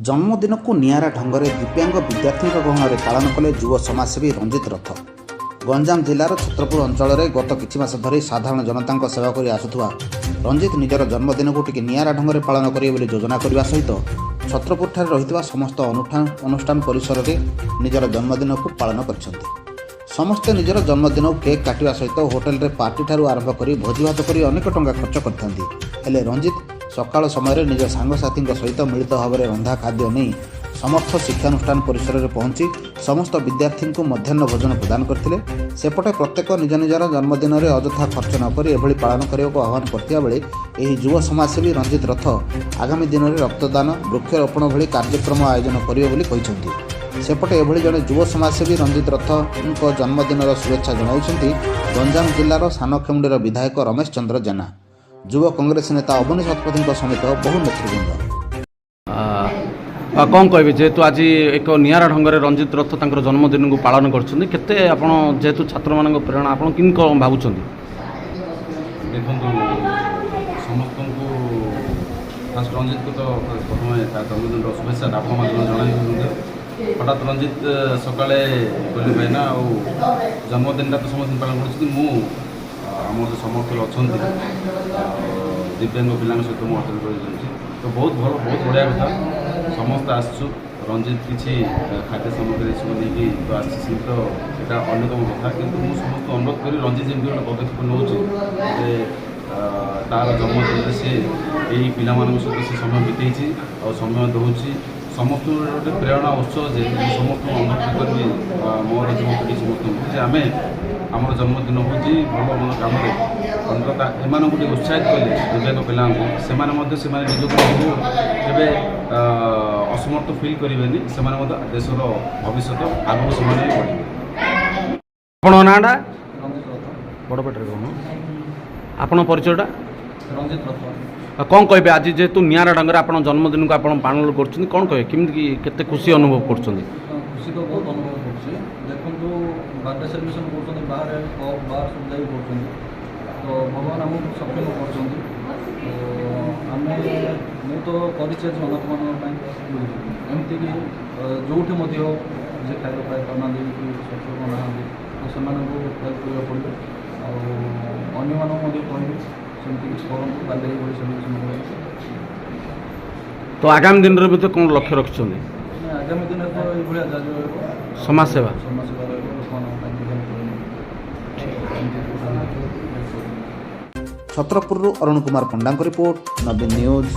ଜନ୍ମଦିନକୁ ନିଆରା ଢଙ୍ଗରେ ଦିବ୍ୟାଙ୍ଗ ବିଦ୍ୟାର୍ଥୀଙ୍କ ଗହଣରେ ପାଳନ କଲେ ଯୁବ ସମାଜସେବୀ ରଞ୍ଜିତ ରଥ। ଗଞ୍ଜାମ ଜିଲ୍ଲାର ଛତ୍ରପୁର ଅଞ୍ଚଳରେ ଗତ କିଛି ମାସ ଧରି ସାଧାରଣ ଜନତାଙ୍କ ସେବା କରି ଆସୁଥିବା ରଞ୍ଜିତ ନିଜର ଜନ୍ମଦିନକୁ ଟିକେ ନିଆରା ଢଙ୍ଗରେ ପାଳନ କରିବେ ବୋଲି ଯୋଜନା କରିବା ସହିତ ଛତ୍ରପୁରଠାରେ ରହିଥିବା ସମସ୍ତ ଅନୁଷ୍ଠାନ ପରିସରରେ ନିଜର ଜନ୍ମଦିନକୁ ପାଳନ କରିଛନ୍ତି। ସମସ୍ତେ ନିଜର ଜନ୍ମଦିନକୁ କେକ୍ କାଟିବା ସହିତ ହୋଟେଲରେ ପାର୍ଟିଠାରୁ ଆରମ୍ଭ କରି ଭୋଜିଭାତ କରି ଅନେକ ଟଙ୍କା ଖର୍ଚ୍ଚ କରିଥାନ୍ତି। ହେଲେ ରଞ୍ଜିତ ସକାଳ ସମୟରେ ନିଜ ସାଙ୍ଗସାଥୀଙ୍କ ସହିତ ମିଳିତ ଭାବରେ ରନ୍ଧା ଖାଦ୍ୟ ନେଇ ସମର୍ଥ ଶିକ୍ଷାନୁଷ୍ଠାନ ପରିସରରେ ପହଞ୍ଚି ସମସ୍ତ ବିଦ୍ୟାର୍ଥୀଙ୍କୁ ମଧ୍ୟାହ୍ନ ଭୋଜନ ପ୍ରଦାନ କରିଥିଲେ। ସେପଟେ ପ୍ରତ୍ୟେକ ନିଜ ନିଜର ଜନ୍ମଦିନରେ ଅଯଥା ଖର୍ଚ୍ଚ ନକରି ଏଭଳି ପାଳନ କରିବାକୁ ଆହ୍ୱାନ କରିଥିବା ବେଳେ ଏହି ଯୁବ ସମାଜସେବୀ ରଞ୍ଜିତ ରଥ ଆଗାମୀ ଦିନରେ ରକ୍ତଦାନ, ବୃକ୍ଷରୋପଣ ଭଳି କାର୍ଯ୍ୟକ୍ରମ ଆୟୋଜନ କରିବେ ବୋଲି କହିଛନ୍ତି। ସେପଟେ ଏଭଳି ଜଣେ ଯୁବ ସମାଜସେବୀ ରଞ୍ଜିତ ରଥଙ୍କ ଜନ୍ମଦିନର ଶୁଭେଚ୍ଛା ଜଣାଇଛନ୍ତି ଗଞ୍ଜାମ ଜିଲ୍ଲାର ସାନଖେମୁଣ୍ଡିର ବିଧାୟକ ରମେଶ ଚନ୍ଦ୍ର ଜେନା, ଯୁବ କଂଗ୍ରେସ ନେତା ଅବନୀ ଶତପଥୀଙ୍କ ସମେତ ବହୁ ନେତୃବୃନ୍ଦ। କ'ଣ କହିବେ, ଯେହେତୁ ଆଜି ଏକ ନିଆରା ଢଙ୍ଗରେ ରଞ୍ଜିତ ରଥ ତାଙ୍କର ଜନ୍ମଦିନକୁ ପାଳନ କରୁଛନ୍ତି, କେତେ ଆପଣ ଯେହେତୁ ଛାତ୍ରମାନଙ୍କ ପ୍ରେରଣା, ଆପଣ କେମିତି କ'ଣ ଭାବୁଛନ୍ତି? ଦେଖନ୍ତୁ, ସମସ୍ତଙ୍କୁ ଫାଷ୍ଟ ରଞ୍ଜିତକୁ ତ ପ୍ରଥମେ ତା ଜନ୍ମଦିନର ଶୁଭେଚ୍ଛା ଆପଣ ମାଧ୍ୟମରେ ଜଣାଇବି ମଧ୍ୟ। ହଠାତ୍ ରଞ୍ଜିତ ସକାଳେ କହିଲେ, ଭାଇନା, ଆଉ ଜନ୍ମଦିନଟା ତ ସମସ୍ତେ ପାଳନ କରୁଛନ୍ତି, ମୁଁ ଆମର ଯେଉଁ ସମର୍ଥରେ ଅଛନ୍ତି ଆଉ ଦିବ୍ୟାଙ୍ଗ ପିଲାଙ୍କ ସହିତ ମୁଁ ହୋଟେଲ କରିଯାଉଛି। ତ ବହୁତ ଭଲ, ବହୁତ ବଢ଼ିଆ କଥା। ସମସ୍ତେ ଆସିଛୁ। ରଞ୍ଜିତ କିଛି ଖାଦ୍ୟ ସାମଗ୍ରୀ ଏସବୁ ନେଇକି ତ ଆସିଛି, ସେମିତି ତ ସେଇଟା ଅନ୍ୟତମ କଥା। କିନ୍ତୁ ମୁଁ ସମସ୍ତଙ୍କୁ ଅନୁରୋଧ କରି, ରଞ୍ଜିତ ଯେମିତି ଗୋଟେ ପଦକ୍ଷେପ ନେଉଛି ଯେ ତାର ଜନ୍ମଦିନରେ ସେ ଏଇ ପିଲାମାନଙ୍କ ସହିତ ସେ ସମୟ ବିତେଇଛି ଆଉ ସମୟ ଦେଉଛି, ସମସ୍ତଙ୍କୁ ଗୋଟେ ପ୍ରେରଣା ଉତ୍ସ ଯେ ମୁଁ ସମସ୍ତଙ୍କୁ ଅନୁରୋଧ କରିବି, ମୋର ଯୁବପିଢ଼ି ସମସ୍ତଙ୍କୁ ଯେ ଆମେ ଆମର ଜନ୍ମଦିନ ହେଉଛି ଭଲ ଭଲ କାମରେ ଅନ୍ତତଃ ଏମାନଙ୍କୁ ଟିକେ ଉତ୍ସାହିତ କଲେ ଦିବ୍ୟାଙ୍ଗ ପିଲାଙ୍କୁ, ସେମାନେ ମଧ୍ୟ ସେମାନେ ନିଜକୁ ନିଜକୁ କେବେ ଅସମର୍ଥ ଫିଲ୍ କରିବେନି। ସେମାନେ ମଧ୍ୟ ଦେଶର ଭବିଷ୍ୟତ ଆଗକୁ ସେମାନେ ବି ବଢ଼ିବେ। ଆପଣଙ୍କ ନାଁଟା? ରଞ୍ଜିତ ରଥ। ବଡ଼ ପାଟିରେ କହୁନ, ଆପଣଙ୍କ ପରିଚୟଟା? ରଞ୍ଜିତ ରଥ। ଆଉ କ'ଣ କହିବେ, ଆଜି ଯେହେତୁ ନିଆରା ଢଙ୍ଗରେ ଆପଣ ଜନ୍ମଦିନକୁ ଆପଣ ପାଳନ କରୁଛନ୍ତି, କ'ଣ କହିବେ, କେମିତି କି କେତେ ଖୁସି ଅନୁଭବ କରୁଛନ୍ତି? ହଁ, ଖୁସି ତ ବହୁତ ଅନୁଭବ କରୁଛି। ଦେଖନ୍ତୁ, ବାର୍ଥଡେ ସେଲିବ୍ରେସନ୍ କରୁଛନ୍ତି ବାହାରେ, ପବ୍ ବାର୍ ସବୁ ଯାଇକି କରୁଛନ୍ତି। ତ ଭଗବାନ ଆମକୁ ସକ୍ଷମ କରୁଛନ୍ତି। ତ ଆମେ ମୁଁ ତ କରିଛି ଆଜି ଅନାଥମାନଙ୍କ ପାଇଁ। ଏମିତିକି ଯେଉଁଠି ମଧ୍ୟ ଯେ ଖାଇବା ପାଇପାରୁନାହାନ୍ତି କି ସକ୍ଷମ ନାହାନ୍ତି, ତ ସେମାନଙ୍କୁ ହେଲ୍ପ କରିବାକୁ ପଡ଼ିବ। ଆଉ ଅନ୍ୟମାନଙ୍କୁ ମଧ୍ୟ କହିବି, ସେମିତି କିଛି କରନ୍ତୁ, ବାର୍ଥଡେ ଏଇଭଳି ସେଲିବ୍ରେସନ୍ କରନ୍ତୁ। ତ ଆଗାମୀ ଦିନରେ ମଧ୍ୟ କ'ଣ ଲକ୍ଷ୍ୟ ରଖିଛନ୍ତି? ମାନେ ଆଗାମୀ ଦିନରେ ତ ଏଇଭଳିଆ ଜାରି ରହିବ। ସମାଜସେବା। ସମାଜସେବା ରହିବ, ଲୋକମାନଙ୍କ ପାଇଁ ହେଲ୍ପ କରିବ, ଏମିତି ହେଲ୍ପ କରିବ। ଛତ୍ରପୁରରୁ ଅରୁଣ କୁମାର ପଣ୍ଡାଙ୍କ ରିପୋର୍ଟ, ନବୀନ ନ୍ୟୁଜ୍।